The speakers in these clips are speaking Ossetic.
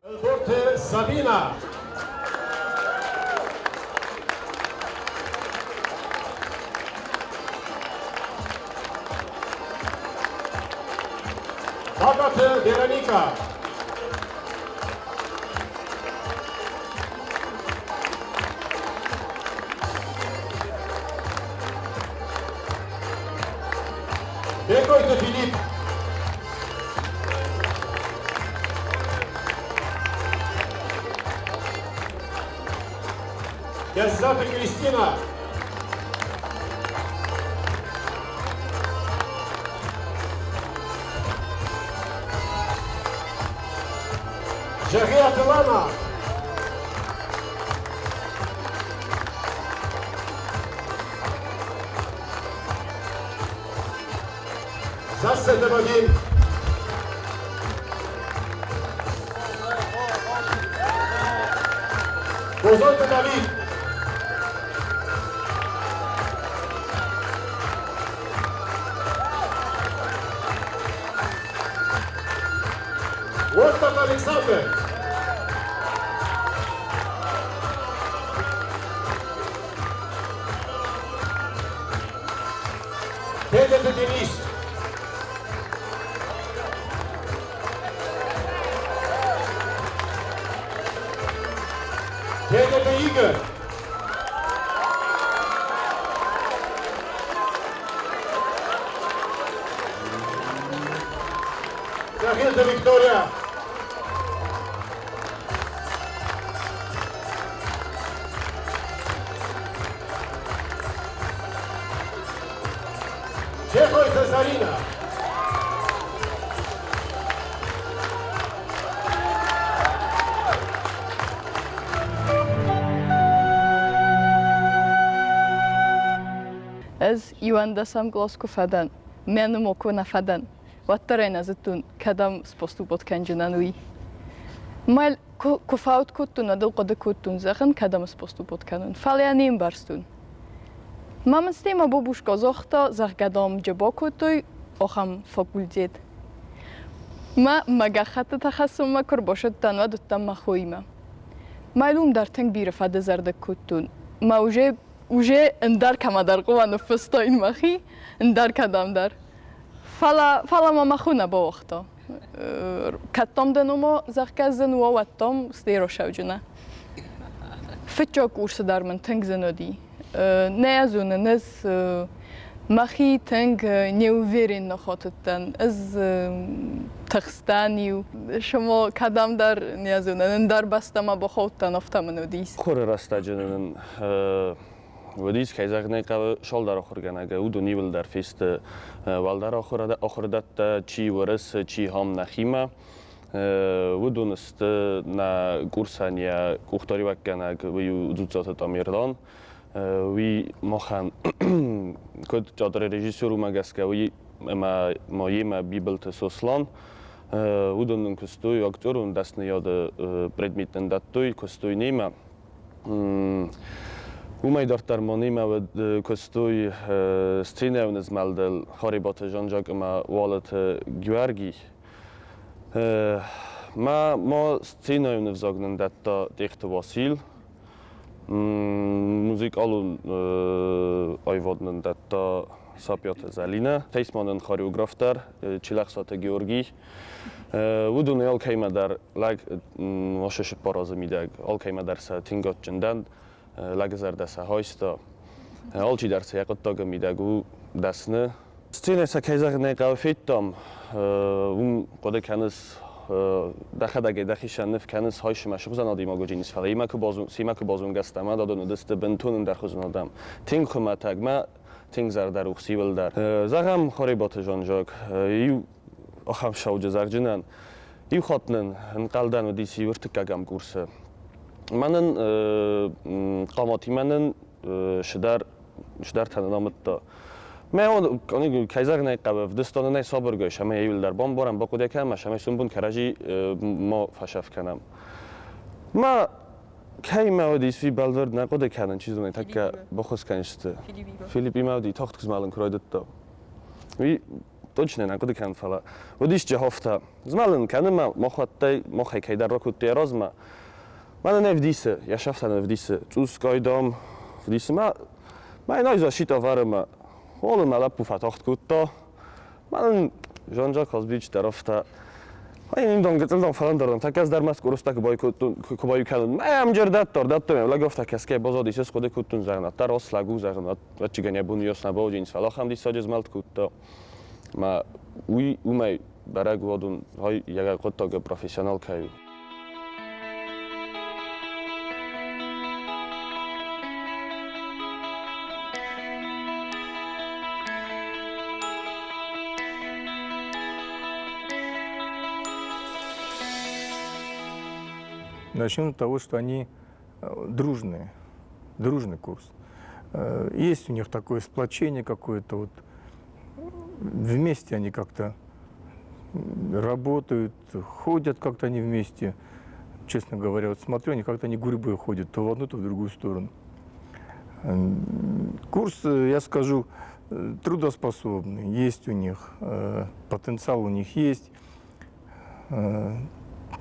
Ӕлборты Сабинӕ. Багаты Вероника. Бекъойты Филипп. Гӕззаты Кристина. Джагиаты Лана. Зассеты Вадим. Бозойты Давид. Уӕртаты Александр. Тедеты Денис. Тедеты Игорь. Цӕхилты Виктория. Чехойты Зарина. Ӕз иуӕндӕсӕм кълас куы фӕдӕн, мӕ нымо куы нӕ фӕдӕн, уӕддӕр ӕй нӕ зыдтон, кӕдӕм споступот кӕнджынӕн, уый. Мӕ куы фӕуд кодтон, уӕд ыл хъуыды кодтон, зӕгъын, кӕдӕм споступот кӕнун, фал ӕй не мбӕрстон. Мӕ мын стӕй мӕ бабушка загъта, зӕгъгӕ, дам, джебо кодтой ахӕм факультет. Мӕ мӕ гӕххӕттытӕ хӕссынмӕ куы рбасыдтӕн, уӕд уыдтӕн мӕ хоимӕ. Мӕ уым дӕр тынг бирӕ фӕдызӕрдыг кодтон. Мӕ уже уже ӕндӕр кӕмӕдӕр хъуамӕ ныффыстаин мӕхи, ӕндӕр кӕдӕмдӕр. Фӕлӕ, фӕлӕ мӕ мӕ хо нӕ бауагъта. Кӕддӕм дӕ номо, зӕгъгӕ, зын уа, уӕддӕм стеросӕвджынӕ. Фыццаг курсы дӕр мын тынг зын уыди. Нӕ зонын, ӕз мӕхи тынг неуверенно хатыдтӕн. Ӕз тыхстӕн-иу. Шомо кӕдӕмдӕр, не зонын, ӕндӕр бӕстӕмӕ бахаудтӕн, афтӕ мын уыдис. Хуры рӕстӕджы нын уыдис, кӕй зӕгъын ӕй хъӕуы, сӕлдар ахуыргӕнӕг. Уыдон иууылдӕр фесты уӕлдӕр ахуырдӕттӕ, чи Уырысы, чи ам нӕхимӕ. Уыдон сты нӕ курсӕн йӕ къухдариуӕггӕнӕг, уый у Дзуццаты Тамерлан. Уый махӕн, куыд театры режиссер, уымӕ гӕсгӕ уый ӕмӕ ма йемӕ Бибылты Сослан, уыдон нын куыстой актерон дӕсныйады предмет нын дӕттой, куыстой немӕ. Уымӕй дарддӕр ма немӕ уыд куыстой сценӕйон змӕлдыл Харебаты Жан-Жак ӕмӕ Уалыты Георгий. Мӕ ма сценӕйон ӕвзаг нын дӕтта Тъехты Васил, музыкалон аивад нын дӕтта Сапиаты Зӕлинӕ, Тейсман нын хореограф дӕр, Чилӕхсаты Георгий. Уыдон алкӕимӕ дӕр лӕг ӕхсӕз азы мидӕг алкӕимӕ дӕр сӕ тынг адджын дӕн, лӕгы зӕрдӕ сӕ хайста. Алчидӕр сӕ йӕ хъуыддагы мидӕг у дӕсны. Сценӕ сӕ кӕй зӕгъын ӕй хъӕуы федтам, уым хъуыды кӕныс, дӕхӕдӕг ӕй дӕхицӕн ныв кӕныс, хайсы мӕ сыгъдзӕн адӕймаджы низ, фӕлӕ имӕ куы базонгӕ стӕм, адон уыдысты бынтон ӕндӕрхуызон адӕм. Тынг хуымӕтӕг мӕ тынг зӕрдӕрухс иуылдӕр. Зӕгъӕм, Харебаты Жан-Жак, иу ахӕм сауджы зарджынӕн. Иу хатт нын ӕнхъӕлдӕн уыдис иу ӕртыккӕгӕм курсы. Мӕнӕн хъаматимӕ нын сыдӕртӕ нын амыдта. Мӕ кӕй зӕгъын ӕй хъӕуы, ӕвдыста нын ӕй сабыргай, цӕмӕй иуылдӕр бамбарӕм, бахъуыды кӕнӕм, цӕмӕй сын бон кӕрӕдзи ма фесӕф кӕнӕм. Мӕ кӕимӕ уыдис, уый бӕлвырд нӕ хъуыды кӕнын, чи зоны, тӕккӕ баххуыс кӕнысты. Филиппимӕ уыди, тагъд змӕлын куы райдыдта. Уый точно нӕ хъуыды кӕнын, фӕлӕ уыдис Джеховтӕ. Змӕлын кӕны мӕ махуӕттӕй, махӕй кӕйдӕр ракодтой йӕ размӕ. Мӕнӕн ӕвдисы, йӕ сӕфтӕн ӕвдисы, цъусгай, дам, ӕвдисы мӕ. Мӕ йын айзасит ӕвӕры мӕ. Холы мӕ лӕппу фӕтагъд кодта. Мӕнӕн Жан-Жак Хазбич дӕр афтӕ. Ай дам гыццыл дам фӕлӕндӕр тӕккӕ ӕз дӕр мӕ скъоростӕ куы куы баиу кӕнын. Мӕ ӕмджер дӕттар, дӕттар, лӕг афтӕ кӕсгӕ базадис, ӕз хъуыды кодтон, зӕгъын, ӕддӕр ас лӕг у, зӕгъын, ӕвӕццӕгӕн йӕ бон йас нӕ бауыдзӕнис, фӕлӕ ахӕм диссаджы змӕлд кодта. Мӕ уый уымӕй бӕрӕг уӕд ай йӕ хъуыддаг профессионал кӕй у. Начнем с того, что они дружные, дружный курс. Есть у них такое сплочение какое-то, вот вместе они как-то работают, ходят как-то они вместе. Честно говоря, вот смотрю, они как-то не гурьбой ходят, то в одну, то в другую сторону. Курс, я скажу, трудоспособный, есть у них, потенциал у них есть,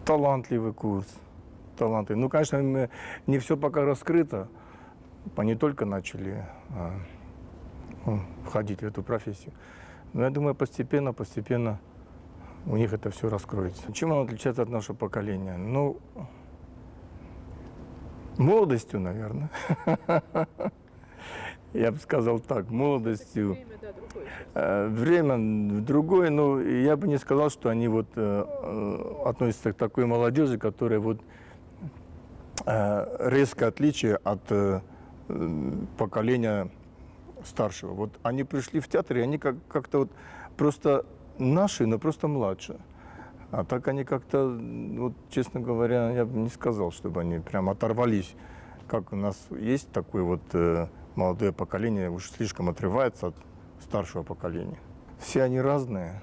талантливый курс, таланты. Ну, конечно, не все пока раскрыто, они только начали входить в эту профессию. Но я думаю, постепенно, постепенно у них это все раскроется. Чем оно отличается от нашего поколения? Ну, молодостью, наверное. Я бы сказал так, молодостью. Время другое, но я бы не сказал, что они вот относятся к такой молодежи, которая вот резкое отличие от поколения старшего. Вот они пришли в театр, и они как-то вот просто наши, но просто младше. А так они как-то, вот, честно говоря, я бы не сказал, чтобы они прям оторвались. Как у нас есть такое вот молодое поколение, уж слишком отрывается от старшего поколения. Все они разные.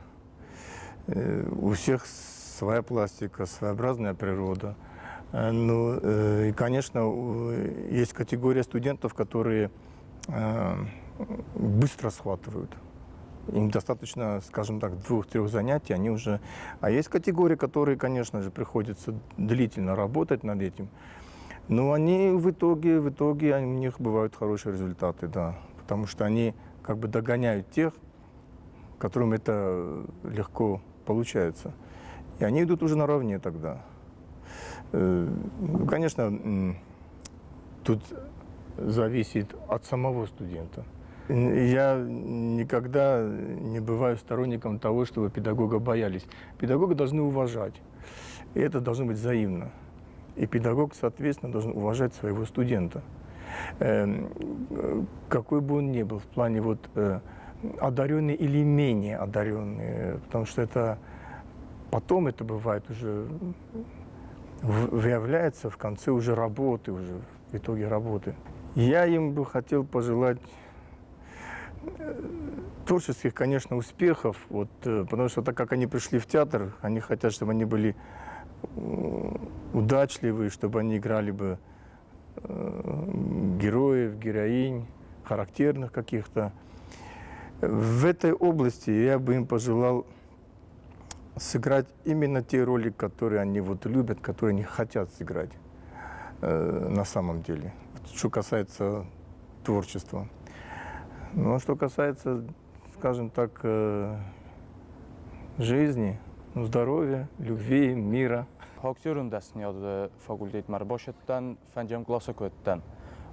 У всех своя пластика, своеобразная природа. Ну, и, конечно, есть категория студентов, которые быстро схватывают. Им достаточно, скажем так, 2-3 занятий, они уже... А есть категории, которые, конечно же, приходится длительно работать над этим. Но они в итоге у них бывают хорошие результаты, да. Потому что они как бы догоняют тех, которым это легко получается. И они идут уже наравне тогда. Конечно, тут зависит от самого студента. Я никогда не бываю сторонником того, чтобы педагога боялись. Педагога должны уважать. И это должно быть взаимно. И педагог, соответственно, должен уважать своего студента. Какой бы он ни был, в плане вот, одаренный или менее одаренный, потому что это потом это бывает уже выявляется в конце уже работы, уже в итоге работы. Я им бы хотел пожелать творческих, конечно, успехов, вот, потому что так как они пришли в театр, они хотят, чтобы они были удачливы, чтобы они играли бы героев, героинь, характерных каких-то. В этой области я бы им пожелал сыграть именно те роли, которые они вот любят, которые они хотят сыграть на самом деле. Что касается творчества. Ну, а что касается, скажем так, жизни, ну, здоровья, любви, мира. Актерон дӕсныйады факультетмӕ ӕрбацыдтӕн, фӕндзӕм къласы куы уыдтӕн.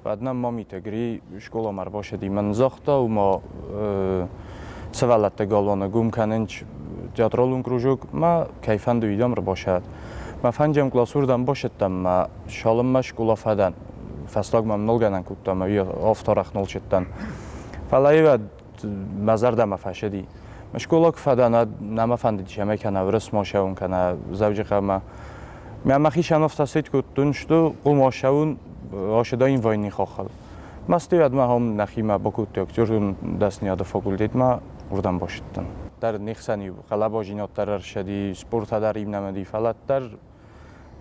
Уӕд нӕм Мамиты Гри скъоламӕ ӕрбацыди мӕн загъта, уымӕ сывӕллӕтты галуаны гом кӕнынц театралон кружок, мӕ кӕй фӕнды, уый дӕм ӕрбацӕуӕд. Мӕ фӕндзӕм къласы уырдӕм бацыдтӕн мӕ цалынмӕ скъола фӕдӕн. Фӕстаг мӕм нолгӕнӕн кодта ӕмӕ уый афтӕ арӕх нал цыдтӕн. Фӕлӕ уӕд мӕ зӕрдӕмӕ фӕцыди. Скъола куы фӕдӕн, уӕд нӕ мӕ фӕндыдис ӕмӕ кӕнӕ Уырысмӕ ссӕуын, кӕнӕ Дзӕуджыхъӕумӕ. Мӕ мӕхи сӕнӕфтӕ цыд кодтон, что хъуамӕ ссӕуын Оседаин войны хохыл. Мӕсты уӕдмӕ хом нӕхимӕ бакодтой актерон дӕсныйады факультетмӕ, уырдӕм бацыдтӕн. Дӕр не хсӕн-иу хъӕлӕбазинад дӕр ӕрсӕди, спорта дӕр иннӕмӕ ди, фӕлӕ дӕр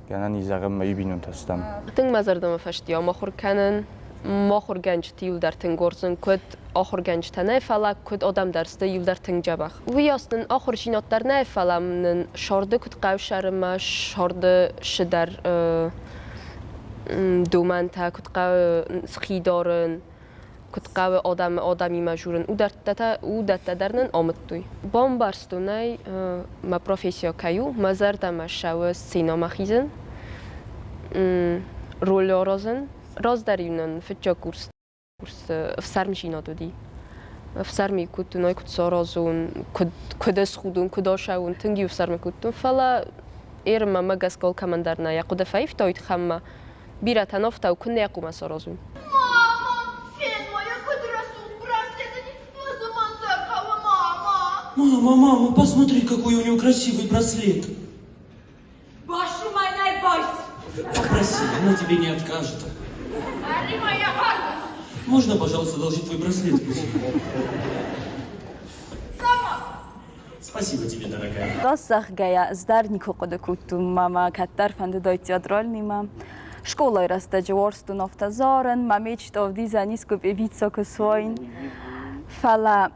гӕнӕн и зӕгъӕм, мӕ бинонтӕ стӕм. Тынг мӕ зӕрдӕмӕ фӕстиау махуыр кӕнын. Махуыргӕнджыты иуылдӕр тынг уарзын, куыд ахуыргӕнджытӕ нӕ, фӕлӕ куыд адӕм дӕр сты иуылдӕр тынг дзӕбӕх. Уыйас нын ахуырдзинад дӕр нӕ, фӕлӕ нын сӕрды куыд хъӕуы сӕрымӕ, сӕрды цыдӕр домӕнтӕ, куыд хъӕуы схи дарын, куыд хъӕуы адӕмы адӕмимӕ дзурын, уыдӕттӕ дӕр нын амыдтой. Бамбӕрстон ӕй, мӕ профессия кӕй у, мӕ зӕрдӕмӕ ссӕуы сценӕмӕ хизын, роль аразын. Раздӕр-иу нын фыццаг курс ӕфсӕрмдзинад уыди. Ӕфсӕрми кодтон, ай куыд саразон, куыд, куыд ӕсхудон, куыд асӕуон, тынг-иу ӕфсӕрми кодтон, фӕлӕ Эрмӕ мӕ гӕсгӕ алкӕмӕн дӕр нӕ йӕ хъуыды фӕивта, уый тыххӕй ӕмӕ бирӕтӕн афтӕ у, куыннӕ йӕ хъуамӕ саразон. Мама, фен ма йӕ, куыд рӕсугъд браслет ын ис, мӕ хъӕуы, мама. Мама, мама, посмотри, какой у него красивый браслет. Башу мӕнӕй байс. Попроси, она тебе не откажет. Ӕри моя харда. Можно, пожалуйста, одолжить твой браслет? Сама. Спасибо тебе, дорогая. Раст зӕгъгӕйӕ, ӕз дӕр никуы хъуыды кодтон, мӕ мӕ кӕддӕр фӕндыдаид театральныймӕ. Скъолайы рӕстӕджы уарзтон афтӕ зарын, мӕ мечта ӕвдисӕн искуы певица куы суаин. Фӕлӕ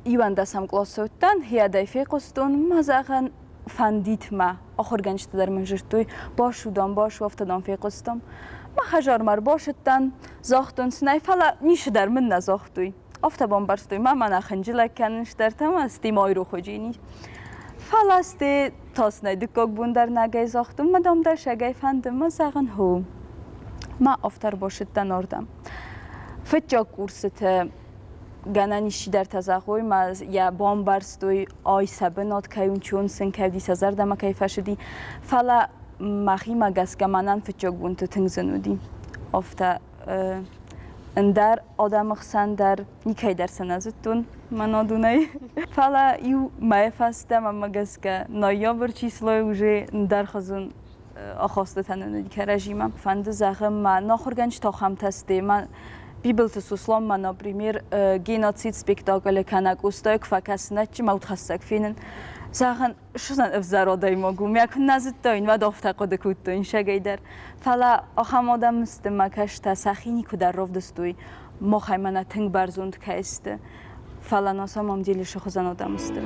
иуӕндӕсӕм къласы уыдтӕн, хиадӕй фехъуыстон, мӕ зӕгъӕн, фӕндид мӕ. Ахуыргӕнджытӕ дӕр мын дзырдтой, басу, дам, басу, афтӕ дам фехъуыстам. Мӕ хӕдзармӕ ӕрбацыдтӕн, загътон сын ӕй, фӕлӕ ницы дӕр мын нӕ загътой. Афтӕ бамбӕрстой мӕ, мӕнӕ хынджылӕг кӕнын стӕртӕ ӕмӕ сте ма айрохуджини. Фӕлӕ сте таснӕй дыккаг бон дӕр нагӕй загътон, мӕ дам дӕ сагӕй фӕнды, мӕ зӕгъын хо. Мӕ афтӕ ӕрбацыдтӕн ардӕм. Фыццаг курсыты гӕнӕн ис чидӕртӕ зӕгъой, мӕ йӕ бамбӕрстой, ай сӕ бынат кӕй у, чон сын кӕй уыди, сӕ зӕрдӕмӕ кӕй фӕцыди. Фӕлӕ мӕхимӕ гӕсгӕ мӕнӕн фыццаг бонты тынг зын уыди. Афтӕ ӕндӕр адӕмы хсӕн дӕр никӕй дӕр сӕ нӕ зыдтон мӕн адонӕй. Фӕлӕ иу мӕйы фӕстӕ мӕнмӕ гӕсгӕ ноябрь числойы уже ӕндӕрхуызон ахастытӕ нын уыди кӕрӕдзимӕ. Фӕнды зӕгъын мӕ ахуыргӕнджытӕ ахӕмтӕ сты, мӕ Бибылты Суслан ма, например, геноцид спектаклы кӕнӕ Къостайы куы фӕкӕсынӕтчы мӕ удхӕссӕг фенын. Зӕгъын, суыдзӕн ӕвзӕр адӕймаг у, мӕ куы нӕ зыдтаин, уӕд афтӕ хъуыды кодтон сӕгӕй дӕр. Фӕлӕ ахӕм адӕм сты, мӕ кӕстӕ сӕхи никуыдӕр равдыстой, махӕй мӕнӕ тынг бӕрзонд кӕй сты. Фӕлӕ на самом деле шы хуызӕн адӕм сты.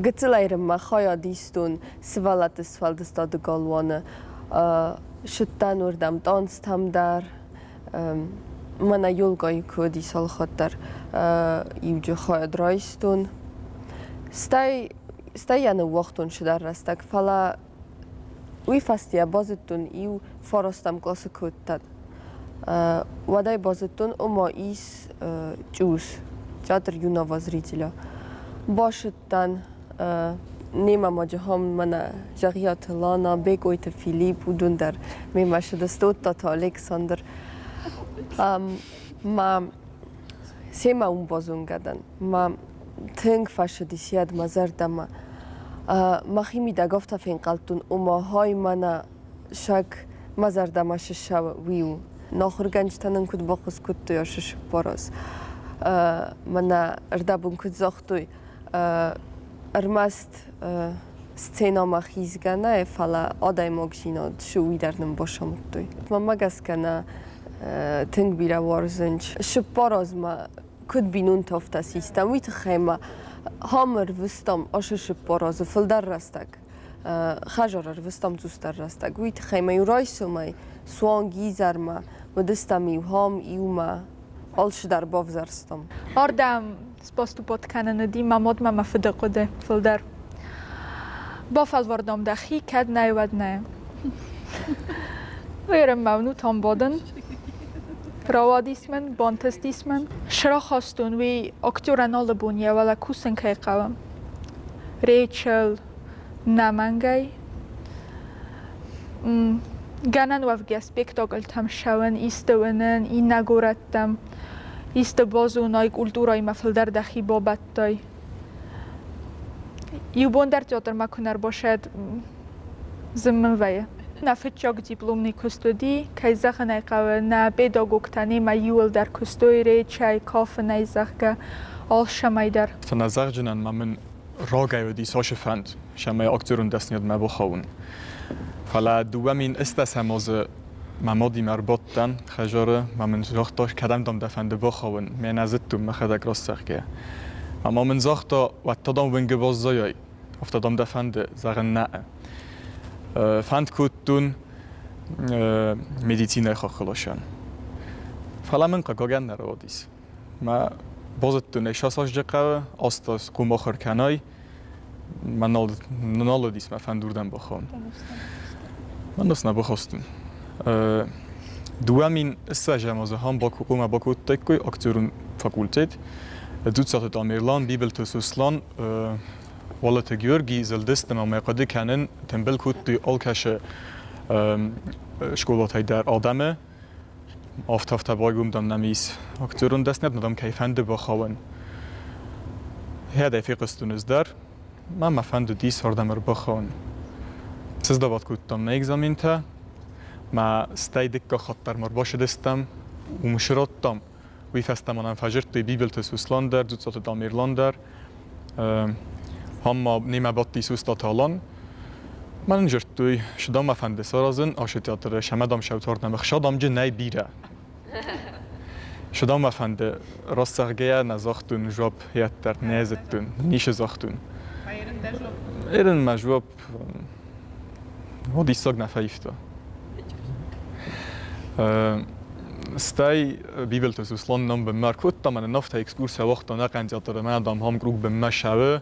Гыццыл ӕрыммӕ хайад истон сывӕллӕтты сфӕлдыстады галуаны. Сыдтӕн уырдӕм танцтӕм дӕр. Мӕнӕ елкъайы куы уыди цалхатт дӕр иуджы хайад райстон. Стӕй, стӕй йӕ ныууагътон цыдӕр рӕстӕг, фӕлӕ уый фӕстийӕ базыдтон, иу фарастӕм къласы куы уыдтӕн. Уӕдӕй базыдтон, ома ис чъус, театр юного зрителя. Басыдтӕн немӕ ма джихом мӕнӕ Зӕгъиаты Лана, Бекъойты Филипп, уыдон дӕр мемӕ сыдысты, Оттаты Александр. Ма семӕ уым базонгӕ дӕн. Ма тынг фӕцыдис йӕд мӕ зӕрдӕмӕ. Мӕхимидӕг афтӕ фенхъӕлдтон, ома хай мӕнӕ саг мӕ зӕрдӕмӕ сыссӕуы, уый у. Нахуыргӕнджытӕ нын куыд баххуыс кодтой ацы сыппараз. Мӕнӕ ӕрдӕбон куыд загътой, ӕрмӕст сценӕмӕ хизгӕ нӕ, фӕлӕ адӕймагдзинад цы, уый дӕр нын басамыдтой. Мӕнмӕ гӕсгӕ нӕ тынг бирӕ уарзынц. Сыппар азмӕ куыд бинонтӕ афтӕ систӕм, уый тыххӕй ма хам ӕрвыстам ацы 40 азы фылдӕр рӕстӕг. Хӕзар ӕрвыстам цъусдӕр рӕстӕг. Уый тыххӕй ма иу райсомӕй суанг изӕрмӕ уыдыстӕм иу хам иумӕ алцыдӕр бавзӕрстам. Ардӕм споступот кӕнын уыди мӕ модмӕ мӕ фыды хъуыды фылдӕр. Бафӕлвардам дӕхи, кӕд нӕ, уӕд нӕ. Уый мӕ бадын. Рауадис мын, бантыстис мын. Срахастон уый актерӕн алы бон йӕ уӕлӕ кусын кӕй хъӕуы. Рейчел нӕмӕнгӕй. Гӕнӕн уӕвгӕ спектакльтӕм ссӕуын, исты уынын, иннӕ горӕттӕм, исты базонай, культурӕимӕ фылдӕр дӕхи бабӕттай. Иу бон дӕр театрмӕ куы нӕ рбасӕд, зын мын вӕййы. Нӕ фыццаг дипломный куыст уыди, кӕй зӕгъын ӕй хъӕуы, нӕ педагогтӕ немӕ иуылдӕр куыстой речӕй, кафынӕй, зӕгъгӕ, алцӕмӕй дӕр. Цы нӕ зӕгъджынӕн ма мын рагӕй уыди цасы фӕнд, цӕмӕй актерон дӕсныйадмӕ бахауын. Фӕлӕ 2010 азы мӕ мадимӕ ӕрбадтӕн хӕдзары, ӕмӕ мын загъта, кӕдӕм дам дӕ фӕнды бахауын, ме нӕ зыдтон мӕхӕдӕг раст зӕгъгӕ. Ӕмӕ мын загъта, уӕд та дам уынгы баззайай, афтӕ дам дӕ фӕнды, зӕгъын нӕ. Фӕнд кодтон медицинӕйы хаххыласӕн. Фӕлӕ мын хъыгагӕн нӕ рауадис. Мӕ базыдтон ӕй сасазджы хъӕуы, астаз хъумахуыр кӕнай, мӕ нал, нал уыдис мӕ фӕнд уырдӕм бахауын. Мӕ ныфс нӕ бахастон. 2020 азы хам хъумӕ бакодтаиккой актерон факультет. Дзуццаты Тамерлан, Бибылты Сослан, Уалыты Георгий зылдысты ӕмӕ мӕ хъуыды кӕнын тымбыл кодтой алкӕцы скъолатӕй дӕр адӕмы. Афтӕ-афтӕ байгом дам нӕм ис актерон дӕсныйад, дам кӕй фӕнды бахауын. Хӕдӕй фехъуыстон ӕз дӕр. Мӕ мӕ фӕндыдис ардӕм ӕрбахауын. Сыздават кодтам нӕ экзаментӕ, мӕ стӕй дыккаг хатт дӕр ма ӕрбацыдыстӕм, уым срадтам. Уый фӕстӕ ма нӕм фӕзырдтой Бибылты Суслан дӕр, Дзуццаты Тамерлан дӕр. Ам ма немӕ бадти Сустаты Алан. Мӕнӕн зӕрдтой, цы дам мӕ фӕнды саразын ацы театры, сӕмӕ дам сӕвзӕрд ӕхсадамджы нӕй бирӕ. Цы дам мӕ фӕнды, раст зӕгъгӕйӕ нӕ загътон жуапп йеддӕр, нӕ зыдтон, ницы загътон. Ерын мӕ жуапп диссаг нӕ фӕивта. Стӕй Бибылты Суслан ном бынмӕ ӕркодта, мӕнӕн афтӕ экскурси ауагъта ӕнӕхъӕн театры, мӕнӕ дам ам круг бынмӕ сӕвы.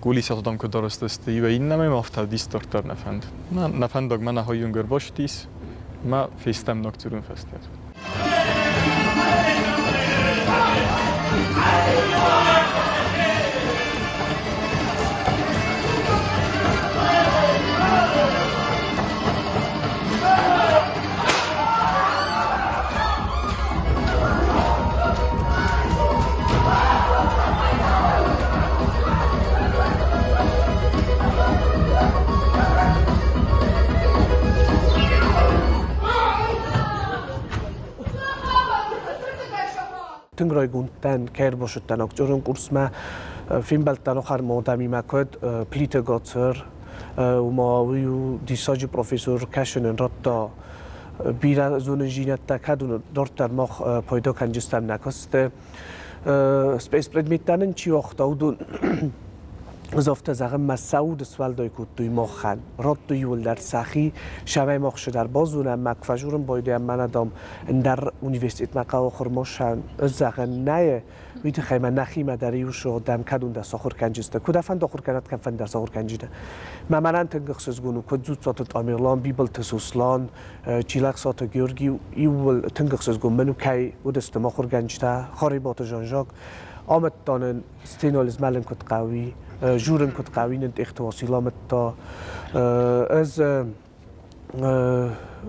Кулисӕтӕ дам куыд арӕзт сты, иуӕй иннӕмӕй ма афтӕ дис дарддӕр нӕ фӕнд. Нӕ фӕндаг мӕнӕ хоййонг ӕрбастис, мӕ фестӕм ног цырын фӕстиат. Тынг райгонд дӕн, кӕй ӕрбацыдтӕн актерон курсмӕ. Фембӕлдтӕн ахӕм адӕмимӕ, куыд Плиты Гацыр, уымӕ уый у диссаджы профессор, кӕсын ын радта бирӕ зонындзинӕдтӕ, кӕд уын дарддӕр мах пайда кӕнджыстӕм нӕ куысты. Спецпредметтӕ нын чи уагъта, уыдон ӕз афтӕ зӕгъын, мӕ сӕ уды суӕлдай кодтой махӕн. Радтой иууылдӕр сӕхи, сӕмӕй мах цыдӕр базонӕм, мӕ куы фӕзурын байдайӕм, мӕнӕ, дам, ӕндӕр университетмӕ хъӕуы хъуырмасӕн. Ӕз зӕгъын, нӕ, уый тыххӕй мӕ нӕхимӕ дӕр иу сыгъдӕм, кӕд уын дӕ сахуыр кӕнджыстӕ. Куыд фӕнды ахуыр кӕнат, кӕм фӕнды сахуыр кӕнджытӕ. Мӕ мӕнӕн тынг ӕхсызгон у, куыд Дзуццаты Тамерлан, Бибылты Сослан, Чилӕхсаты Георги иууыл тынг ӕхсызгон мын у, кӕй уыдысты мӕ ахуыргӕнджытӕ, Харебаты Жан-Жак. Амыдта нын сценӕйыл змӕлын куыд хъӕуи, журын куыд хъӕуи, нын Тъехты Васил амыдта. Ӕз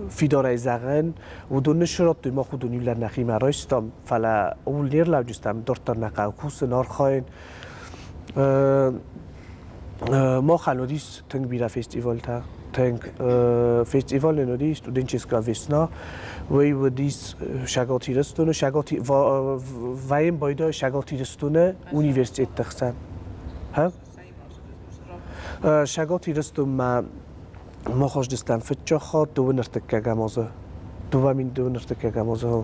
фидарӕй зӕгъын, уыдон ныссырадтой, мах уыдон иулӕр нӕхимӕ райстам, фӕлӕ ууыл не рлӕуджыстӕм, дарддӕр нӕ хъӕуы кусын, архайын. Махӕн уыдис тынг бирӕ фестивалтӕ, тынг. Фестиваль нын уыди студенческая весна, уый уыдис Цӕгат Ирыстоны, Цӕгат вӕййын байдайы Цӕгат Ирыстоны университетты хсӕн. Цӕгат Ирыстонмӕ мах аздыстӕм фыццаг хатт дыууын ӕртыккӕгӕм азы, 2000 ӕртыккӕгӕм азы.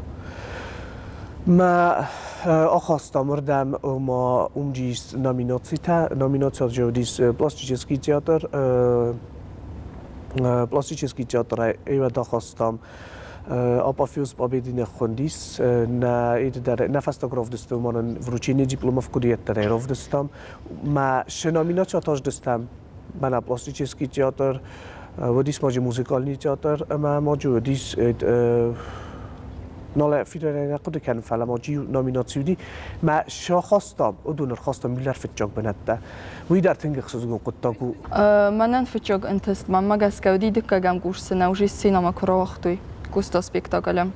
Мӕ ахастам уырдӕм, ома уым ис номинацитӕ. Номинаци уыдис пластический театр. Пластический театрӕй ӕвӕд ахастам Апофеоз Победы хундис. Нӕ фӕстаг равдысты уымӕн вручение дипломов куыд йеддӕрӕй равдыстам. Мӕ шы номинаци атаздыстам. Мӕнӕ пластический театр, уыдис ма музыкальный театр ӕмӕ ма уыдис Нал фидарӕй нӕ хъуыды кӕнын, фӕлӕ ма иу номинаци уыди. Мӕ сахастам, уыдон ӕрхастам миллиард фыццаг бынӕттӕ. Уый дӕр тынг ӕхсызгон хъуыддаг у. Мӕнӕн фыццаг ӕнтыст мӕнмӕ гӕсгӕ уыди дыккӕгӕм курсы нӕ уже сценӕмӕ куы рауагътой Куста спектаклы.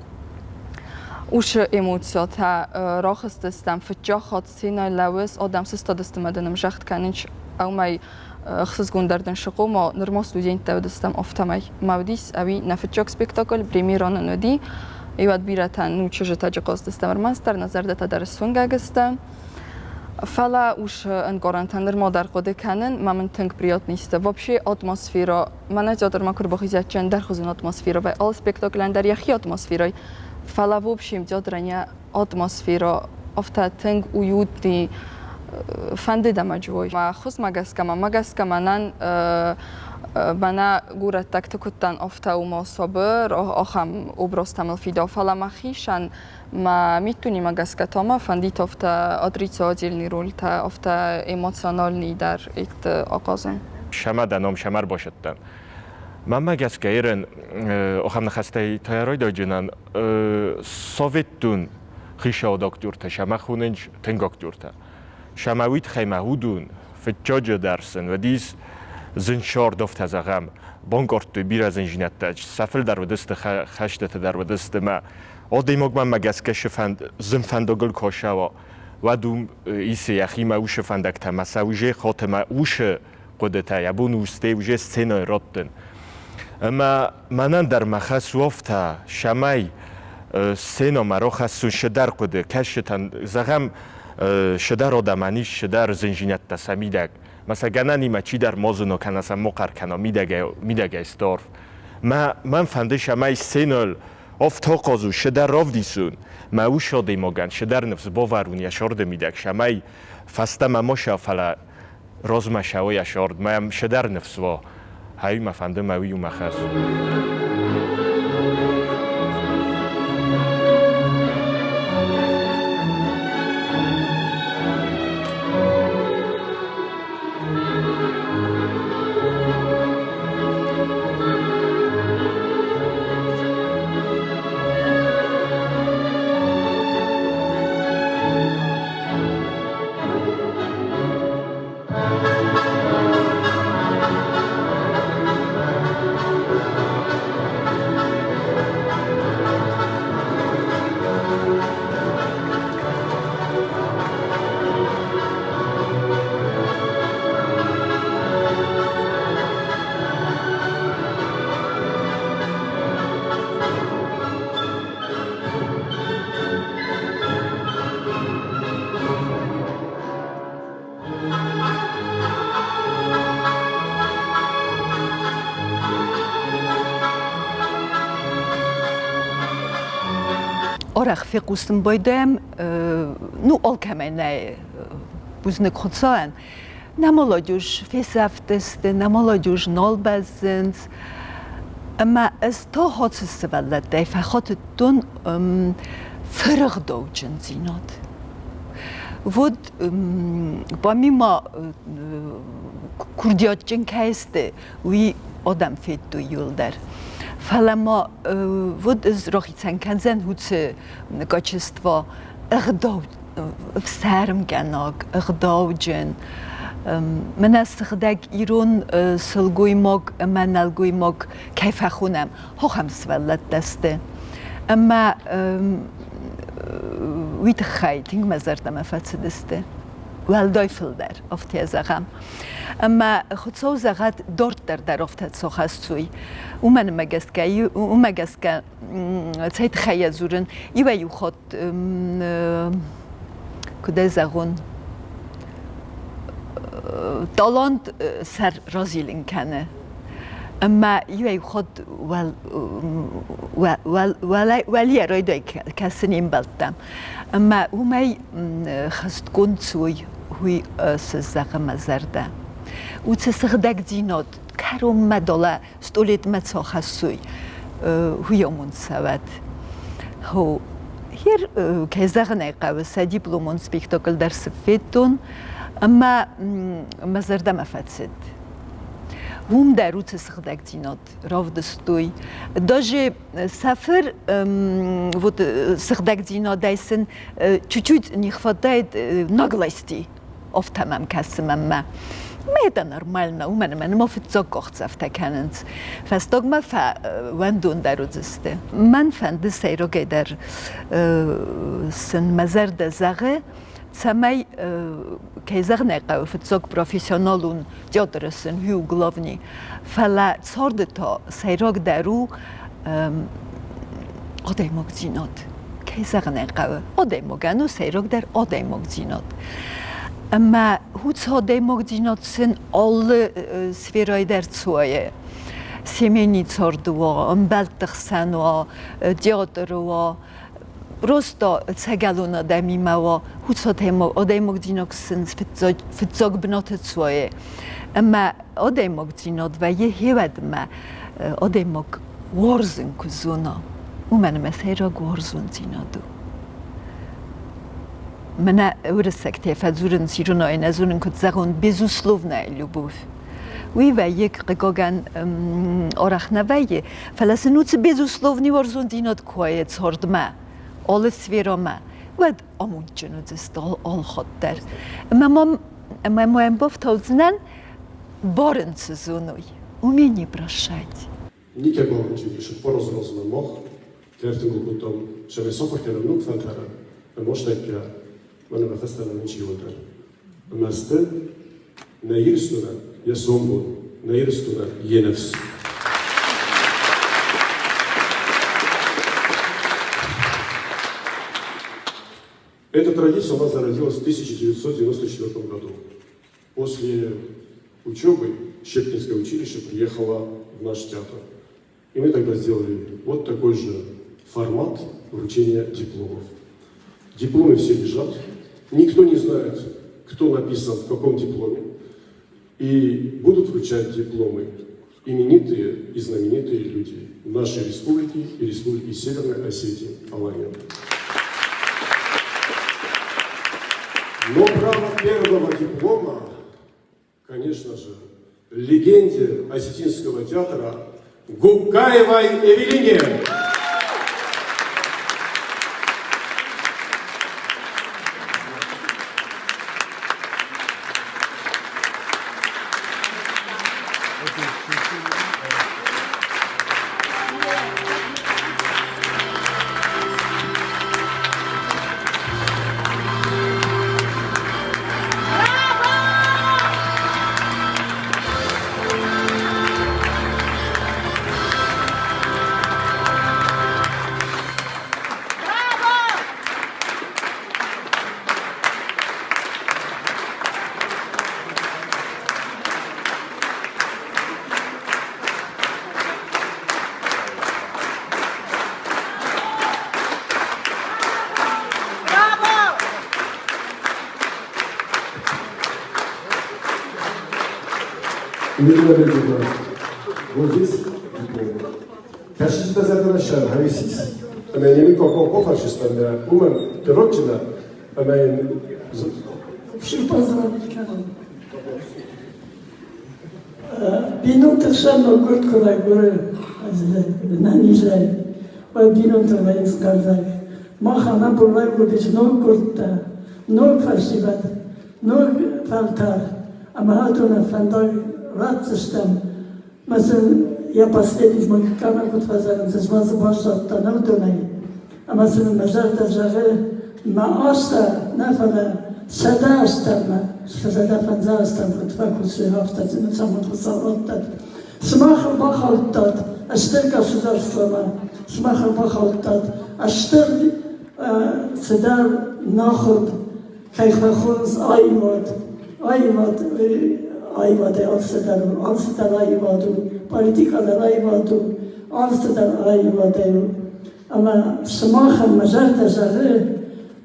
Уыцы эмоциятӕ рахызтыстӕм фыццаг хатт сценӕйы лӕууыс, адӕм сыстадысты мӕ дын ӕмзӕгъд кӕнынц, ӕмӕ ӕхсызгондӕр дын сыхъома, нырма студенттӕ уыдыстӕм афтӕмӕй. Мӕ уыдис ӕви нӕ фыццаг спектакль, премьера нын уыди. Иуӕд бирӕтӕ ну чызджытӕ хъазыдыстӕм ӕрмӕстдӕр, нӕ зӕрдӕтӕ дӕр суынгӕг сты. Фӕлӕ ус ӕнкъарӕнтӕ нырма дӕр хъуыды кӕнын, мӕ мын тынг приятный сты. Вообще атмосфера, мӕнӕ театрмӕ куы рбахизӕччы ӕндӕрхуызон атмосфера вӕй, алы спектаклӕн дӕр йӕхи атмосферӕй. Фӕлӕ в общем театрӕн йӕ атмосферӕ афтӕ тынг уютный, фӕнды дӕ мӕ джой. Мӕ хуызмӕ гӕсгӕ, мӕмӕ гӕсгӕ мӕнӕн мӕнӕ горӕттӕгты куыдтӕн афтӕ у мӕ сабыр, ахӕм образтӕ мыл фидау, фӕлӕ мӕхицӕн мӕ миддунемӕ гӕсгӕ та мӕ фӕндид афтӕ отрицательный рольтӕ, афтӕ эмоциональный дӕр ахъазын. Сӕмӕ дӕ ном сӕмӕ ӕрбасӕттӕн. Мӕнмӕ гӕсгӕ Ирен ахӕм ныхӕстӕй тайройдойджынӕн Советтун хицауад актертӕ сӕмӕ хонынц тынг актертӕ. Сӕмӕ уый тыххӕй мӕ уыдон фыццаджы дӕр сын уыдис зынсӕрд афтӕ зӕгъӕм, банкъардтой бирӕ зындзинӕдтӕ, сӕ фылдӕр уыдысты хӕстыты дӕр уыдысты мӕ адӕймаг мӕнмӕ гӕсгӕ зын фӕндагыл куы ацӕуа, уӕд уым исы йӕхимӕ уыцы фӕндӕгтӕ мӕ сӕ уже хаты мӕ уыцы хъуыдытӕ йӕ бон у стӕй уже сценӕйы раттын. Ӕмӕ мӕнӕн дӕр мӕ хӕс у афтӕ, цӕмӕй сценӕмӕ рахӕссон цыдӕр хъуыды, кӕсджытӕн, зӕгъӕм, цыдӕр адӕмӕн ис цыдӕр зындзинӕдтӕ сӕ мидӕг. Мӕ сӕ гӕнӕнимӕ чидӕр ма зына кӕнӕ сӕ ма хъӕр кӕна мидӕгӕй, мидӕгӕй старв. Мӕ, мӕн фӕнды, цӕмӕй сценӕйыл афтӕ хъазу, цыдӕр равдисон, мӕ ус адӕймагӕн цыдӕр ныфс бавӕрон йӕ сӕрды мидӕг, цӕмӕй фӕстӕмӕ ма сӕ, фӕлӕ размӕ сӕуа йӕ сӕрд, мӕм цыдӕр ныфс уа. Ай мӕ фӕнды мӕ уый у мӕ хӕс. Арӕх фехъусын байдайӕм, ну, алкӕмӕй нӕ бузныг Хуыцауӕн, нӕ молодежь фесӕфтысты, нӕ молодежь нал бӕззынц. Ӕмӕ ӕз та ацы сывӕллӕттӕй фӕхатыдтон фырӕгъдауджындзинад. Вот помимо курдиатджын кӕй сты, уый адӕм федтой иуылдӕр. Фӕлӕ ма вот ӕз рахицӕн кӕндзӕн уыцы качество ӕгъдау ӕфсӕрмгӕнаг, ӕгъдауджын. Мӕнӕ сыгъдӕг ирон сылгоймаг ӕмӕ нӕлгоймаг кӕй фӕхонӕм, ахӕм сывӕллӕттӕ сты. Ӕмӕ уый тыххӕй тынг мӕ зӕрдӕмӕ фӕцыдысты. Уӕлдай фылдӕр, афтӕ зӕгъӕм. Ӕмӕ Хуыцау зӕгъӕд, дарддӕр дӕр афтӕ цохӕссуй. Уымӕн ӕмӕ гӕсгӕ, уымӕ гӕсгӕ цӕй тыххӕй йӕ дзурын, иуӕй-иу хатт куыд ӕй зӕгъон, талант сӕр разилын кӕны. Ӕмӕ иуӕй хатт уӕлийӕ райдай кӕсын не мбӕлттӕм. Ӕмӕ уымӕй хӕстгонд цуй, уый цы зӕгъы мӕ зӕрдӕ. Уыцы сыгъдӕгдзинад кӕронмӕ долӕ стъолетмӕ цо хӕссуй, уый амонд цӕуӕд. Хо, хер, кӕй зӕгъын ӕй хъӕуы, сӕ дипломон спектакль дӕр цы федтон, ӕмӕ мӕ зӕрдӕмӕ фӕцыд. Уым дӕр уыцы сыгъдӕгдзинад равдыстой. Даже сӕ фыр вот сыгъдӕгдзинадӕй сын чуть-чуть не хватает наглости. Афтӕ мӕм кӕсы мӕнмӕ. Это нормально, уымӕн ӕмӕ нырма фыццаг къахдзӕфтӕ кӕнынц. Фӕстагмӕ фӕуӕндондӕр уыдзысты. Мӕн фӕнды сӕйрагӕйдӕр сын мӕ зӕрдӕ зӕгъы, цӕмӕй, кӕй зӕгъын ӕй хъӕуы, фыццаг профессионалон театры сын у главный, фӕлӕ царды та сӕйрагдӕр у адӕймагдзинад. Кӕй зӕгъын ӕй хъӕуы, адӕймагӕн у сӕйрагдӕр адӕймагдзинад. Ӕмӕ уыцы адӕймагдзинад сын алы сферӕйы дӕр цуайы. Семейный царды уа, ӕмбӕлтты хсӕн уа, театры уа, просто ӕцӕгӕлон адӕмимӕ уа, уыцы адӕймагдзинад сын фыццаг бынаты цуайы. Ӕмӕ адӕймагдзинад вӕййы хевӕдмӕ адӕймаг уарзын куы зона, уымӕн ӕмӕ сӕйраг уарзондзинад у. Мӕнӕ уырыссӕгтӕ фӕдзурынц иронӕй нӕ зонын куыд зӕгъон, безусловная любовь. Уый вӕййы, хъыгагӕн, арӕх нӕ вӕййы, фӕлӕ сын уыцы безусловный уарзондзинад куы уайы цардмӕ, алы сферӕмӕ, уӕд амондджын уыдзысты алхатт дӕр. Ӕмӕ мӕм ӕмӕ мӕм бафтаудзынӕн, барын цы зоной, умение прощать. Никӕбалынчи шыппаразразмӕ мах тӕртынгыл кодтам сӕмӕй сахуыр кӕнӕм ног фӕлтӕры ӕмӕ астӕккӕ мӕнӕ мӕ фӕстӕмӕ ничи уӕддӕр. Ӕмӕ сты нӕ Ирыстонӕн йӕ сомбон, нӕ Ирыстонӕн йе ныфс. Эта традиция у нас зародилась в 1994 году. После учебы Щепкинское училище приехало в наш театр. И мы тогда сделали вот такой же формат вручения дипломов. Дипломы все лежат. Никто не знает, кто написан в каком дипломе. И будут вручать дипломы именитые и знаменитые люди нашей республики и Республики Северной Осетии Алания. Но право первого диплома, конечно же, легенде осетинского театра Гукаевой Эвелине. Вот здесь Кӕсджытӕ зӕрдӕмӕ хӕрисис ӕмӕ йын коко фашистӕн уымӕн Родина ӕмӕ йын Поздравить кӕнын. Бинонты хсӕн ноггуырд куы райгуыры нӕнизӕй, уӕд бинонтӕ вӕййынц хъӕлдзӕг. Махӕн абон райгуырдис ноггуырдтӕ, ног фӕсивӕд, ног фӕлтӕр, ӕмӕ адоны фӕндаг ратдзыстӕм. Мӕ сын йӕ последний мыггагмӕ куыд фӕзӕгъынц, ӕз ма дзы баззадтӕн уыдонӕй. Ӕмӕ сын мӕ зӕрдӕ зӕгъы, мӕ азтӕ нӕ, фӕлӕ 100 азтӕм, 150 азтӕм куыд фӕкусы, афтӕ цӕмӕн Хуыцау раттӕд. Сымах ӕрбахаудтат стыр государствомӕ, сымах ӕрбахаудтат стыр цыдӕр нахуыр, кӕй фӕхонынц аивад. Аивад, аивадӕй алцыдӕр у, алцыдӕр аивад у, политикӕ дӕр аивад у, алцыдӕр аивадӕй у. Ӕмӕ сымахӕн мӕ зӕрдӕ зӕгъы,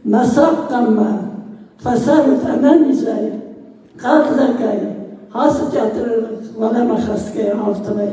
мӕ цахъхъӕнмӕ фӕцӕрут ӕнӕнизӕй, хъӕлдзӕгӕй, ацы театры уӕлӕмӕ хӕсгӕйӕ, афтӕмӕй.